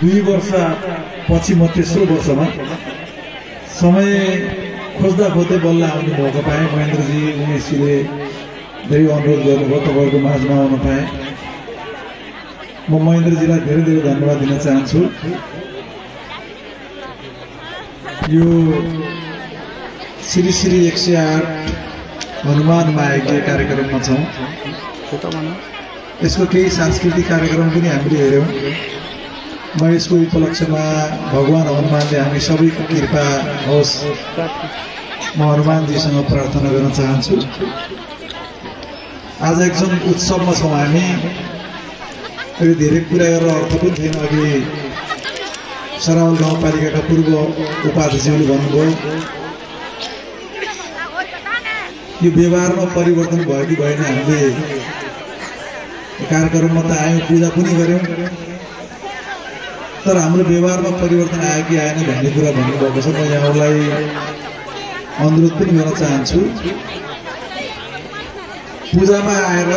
2 वर्ष पछि म तेस्रो वर्षमा समय खोज्दा खोज्दै बल्ल आउने मौका पाएँ। महेन्द्रजी उमेशजीले धेरै अनुरोध गर्नुभयो, तपाईँहरूको माझमा आउन पाएँ। म महेन्द्रजीलाई धेरै धेरै धन्यवाद दिन चाहन्छु। यो श्री श्री 108 हनुमान महायज्ञ कार्यक्रममा छौँ। यसको केही सांस्कृतिक कार्यक्रम पनि हामीले हेऱ्यौँ। म यसको उपलक्ष्यमा भगवान हनुमानले हामी सबैको कृपा होस्, म हनुमानजीसँग प्रार्थना गर्न चाहन्छु। आज एकदम उत्सवमा छौँ हामी। यो धेरै कुरा गरेर अर्थ पनि थिएन। अघि सरावल गाउँपालिकाका पूर्व उपाध्यक्षले भन्नुभयो, यो व्यवहारमा परिवर्तन भयो कि भएन। हामीले कार्यक्रममा त आयौँ, पूजा पनि गऱ्यौँ, तर हाम्रो व्यवहारमा परिवर्तन आयो कि आएन भन्ने कुरा भन्नुभएको छ। म यहाँलाई अनुरोध पनि गर्न चाहन्छु, पूजामा आएर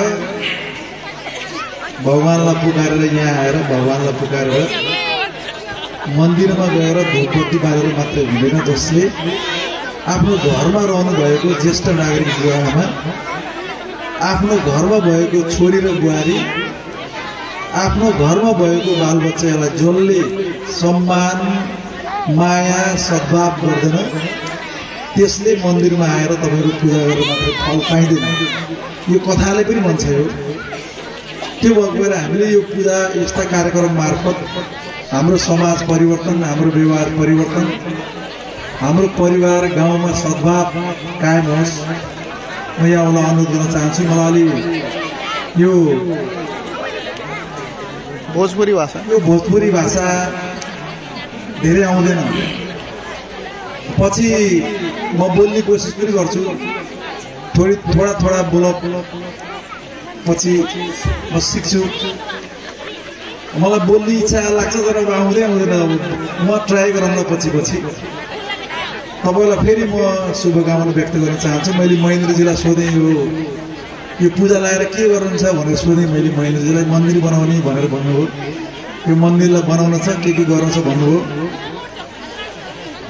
भगवानलाई पुकारेर, यहाँ आएर भगवानलाई पुकारेर मन्दिरमा गएर धूपबत्ती बालेर मात्रै हुँदैन। जसले आफ्नो घरमा रहनु भएको ज्येष्ठ नागरिक बुवाआमा, आफ्नो घरमा भएको छोरी र बुहारी, आफ्नो घरमा भएको बालबच्चालाई जसले सम्मान माया सद्भाव गर्दैन, त्यसले मन्दिरमा आएर तपाईँहरू पूजा गरेर मात्रै फल पाइँदैन। यो कथाले पनि भन्छ हो। त्यो भएर हामीले यो पूजा यस्ता कार्यक्रम मार्फत हाम्रो समाज परिवर्तन, हाम्रो व्यवहार परिवर्तन, हाम्रो परिवार गाउँमा सद्भाव कायम होस्। म यहाँलाई अनुरोध गर्न चाहन्छु। मलाई यो भोजपुरी भाषा धेरै आउँदैन। पछि म बोल्ने कोसिस पनि गर्छु, थोडा बोल, पछि म सिक्छु। मलाई बोल्ने इच्छा लाग्छ, तर अब आउँदैन। अब म ट्राई गरौँला पछि तपाईँलाई फेरि म शुभकामना व्यक्त गर्न चाहन्छु। मैले महेन्द्रजीलाई सोधेँ, यो पूजा लगाएर के गर्नुहुन्छ भनेर सोधेँ मैले महेन्द्रजीलाई। मन्दिर बनाउने भनेर भन्नुभयो। यो मन्दिरलाई बनाउन छ, के गर्नु छ भन्नुभयो।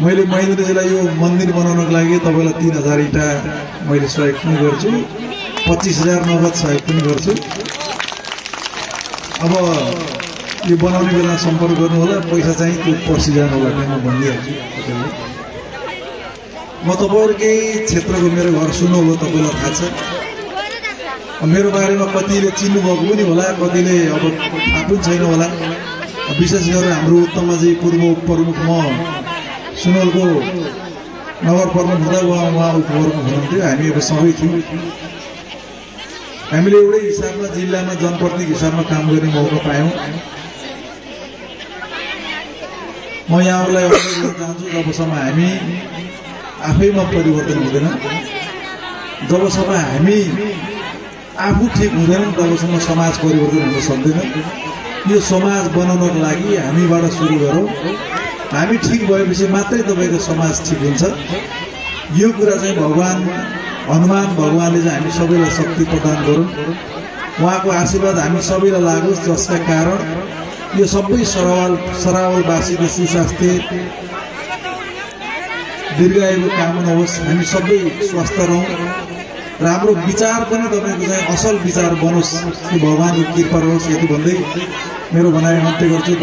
मैले महेन्द्रजीलाई यो मन्दिर बनाउनको लागि तपाईँलाई 3000 इँटा मैले सहयोग पनि गर्छु, 25,000 नगद सहयोग पनि गर्छु। अब यो बनाउने बेला सम्पर्क गर्नु होला, पैसा चाहिँ त्यो पर्सि जानु होला, म भनिदिइहाल्छु। म तपाईँहरूकै क्षेत्रको मेरो घर सुन्नु हो, तपाईँलाई थाहा छ। मेरो बारेमा कतिले चिन्नुभएको पनि होला, कतिले अब थाहा पनि छैन होला। विशेष गरेर हाम्रो उत्तमजी पूर्व उपप्रमुख, म सुनवलको नगर प्रमुख हुँदा उहाँ उपप्रमुख हुनुहुन्थ्यो। हामी अब सबै थियौँ। हामीले एउटै हिसाबमा जिल्लामा जनप्रतिनिधि हिसाबमा काम गर्ने मौका पायौँ। म यहाँहरूलाई अनुरोध गर्न चाहन्छु, जबसम्म हामी आफैमा परिवर्तन हुँदैन, जबसम्म हामी आफू ठिक हुँदैनौँ, तबसम्म समाज परिवर्तन हुन सक्दैन। यो समाज बनाउनको लागि हामीबाट सुरु गरौँ। हामी ठिक भएपछि मात्रै तपाईँको समाज ठिक हुन्छ। यो कुरा चाहिँ भगवान हनुमान भगवानले चाहिँ हामी सबैलाई शक्ति प्रदान गरौँ। उहाँको आशीर्वाद हामी सबैलाई लागोस्, जसका कारण यो सबै सरावलवासीको सुस्वास्थ्य दीर्घायुको कामना होस्। हामी सबै स्वस्थ रहौँ र हाम्रो विचार पनि तपाईँको चाहिँ असल विचार बनोस्। भगवानको कृपा रहोस्। यति भन्दै मेरो भनाइ अन्त्य गर्छु।